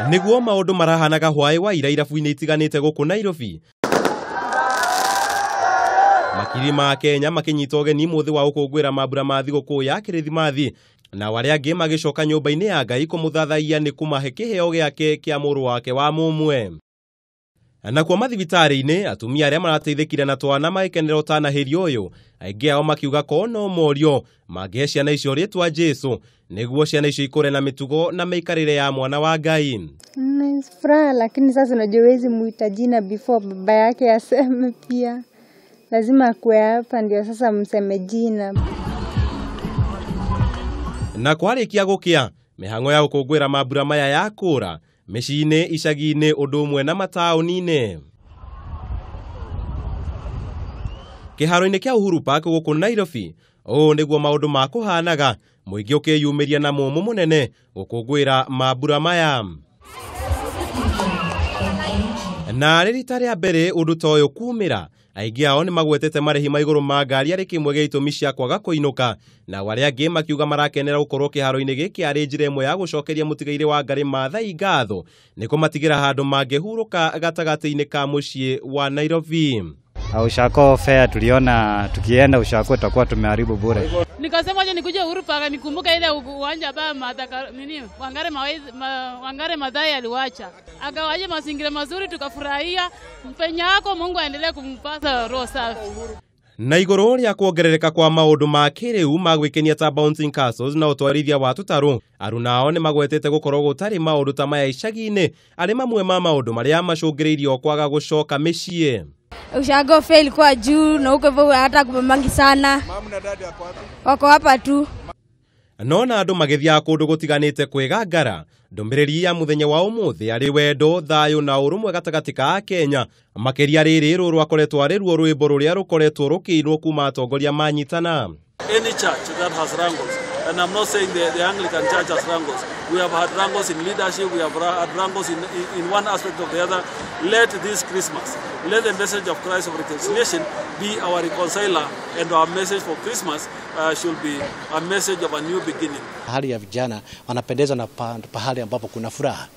Nĩguo maũndũ marahanaga hwaĩ wa ira irabu-inĩ itiganĩte gũkũ Nairobi. Makiri ma Kenya makĩnyita ũgeni mũthĩ wa gũkũngũĩra mambura ma thigũkũ ya Kĩrĩthimathi, na arĩa angĩ magĩcoka nyũmba-inĩ ya Ngai kũmũthathaiya nĩ kũmahe kĩheo gĩake kĩa mũrũ wake wa mũmwe. Nakuo mathibitarĩ-inĩ atumia arĩa marateithĩkire na twana magĩkenera ũtanahĩri ũyũ, aingĩ ao makiuga ko no morio mangĩhe ciana icio rĩtwa Jesu nĩguo ciana icio ikũre na mĩtugo na mĩikarĩre ya mwana wa Ngai. Ni furaha, lakini sasa unajua huwezi muita jina before baba yake aseme, pia lazima akuwe hapa ndio sasa mseme jina. Na kwarĩkia gũkĩa mĩhang'o ya gũkũngũĩra mambura maya ya kũra mĩciĩ-inĩ, icagi-inĩ ũndũ ũmwe na mataũni-inĩ. Kĩharo-inĩ kĩa Uhuru Park gũkũ Nairobi, ũũ nĩguo maũndũ makũhanaga, mũingĩ ũkĩyumĩria na mũmũ mũnene gũkũngũĩra mambura maya. Na arĩ rita rĩa mbere ũndũ ta ũyũ kumĩra, aingĩ ao nĩ magwetete marĩhi ma igũrũ ma ngari arĩ kĩmwe gĩa itũmi cia kwaga kũinũka, na arĩa angĩ makiuga marakenera gũkorwo kĩharo-inĩ gĩkĩ arĩ njĩra ĩmwe ya gũcokeria mũtigairĩ wa Ngarĩ Maathai ngatho nĩ kũmatigĩra handũ mangĩhurũka gatagatĩ-inĩ ka mũciĩ wa Nairobi. Ushako fair tuliona tukienda ushako tutakuwa tumeharibu bure. Nikasema aje nikuje Uhuru Park nikumbuke ile uwanja ambao nini Wangari Maathai aliwacha. Akawaje mazingira mazuri tukafurahia. Mpenya wako Mungu aendelee kumpasa roho safi. Na igũrũ rĩa kuongerereka kwa maũndũ ma kĩrĩu ma gwĩkenia ta bouncing castles na ũtwarithia wa tũtarũ, aruna nĩ magwetete gũkorwo gũtarĩ maũndũ ta maya icagi-inĩ arĩ mamwe ma maũndũ marĩa macũngĩrĩirio kwaga gũcoka mĩciĩ. Ushago fail kwa juu na huko hivyo hata kumamangi sana. Mamu na dadi wako wapi? Wako hapa tu. Nona andũ magĩthiaga kũndũ gũtiganĩte kwĩgangara, ndũmĩrĩri ya mũthenya wa ũmũthĩ arĩ wendo, thayũ na ũrũmwe gatagatĩ ka Kenya. Makĩria rĩrĩ rũrũ rwakoretwo arĩ ruo rwĩmbo rũrĩa rũkoretwo rũkĩinwo kuma atongoria manyitana. Any church that has wrangles, and I'm not saying the Anglican Church has wrangles. We have had wrangles in leadership, we have had wrangles in one aspect of the other. Let this Christmas, let the message of Christ of reconciliation be our reconciler, and our message for Christmas should be a message of a new beginning. Hali ya vijana wanapendezwa na pahali ambapo kuna furaha,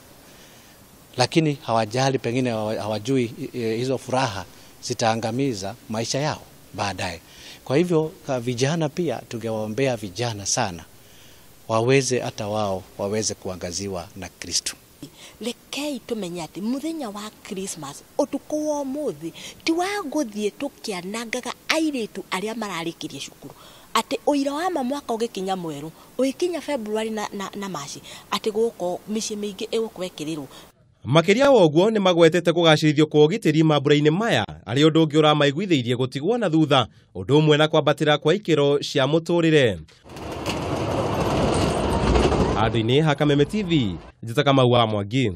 lakini hawajali, pengine hawajui hizo furaha zitaangamiza maisha yao baadaye. Kwa hivyo vijana pia tungewaombea vijana sana waweze hata wao waweze kuangaziwa na Kristo. Rekei tumenye ati muthenya wa Christmas utuku wa umuthi ti wa guthie tukianangaga airitu aria mararikirie cukuru, ati uira wa ma mwaka ugikinya mweru ugikinya February na Machi ati guko micii mingi igukwekirirwo. Makĩria wa ũguo nĩ magwetete kũgacĩrithio kwa ũgitĩri mambura-inĩ maya arĩ ũndũ ũngĩ ũramaiguithĩirie gũtigwo na thutha, ũndũ ũmwe na kwambatĩra kwa ikĩro cia mũtũrĩre. Handũ-inĩ ha Kameme TV, njĩtaga Kamau wa Mwangi.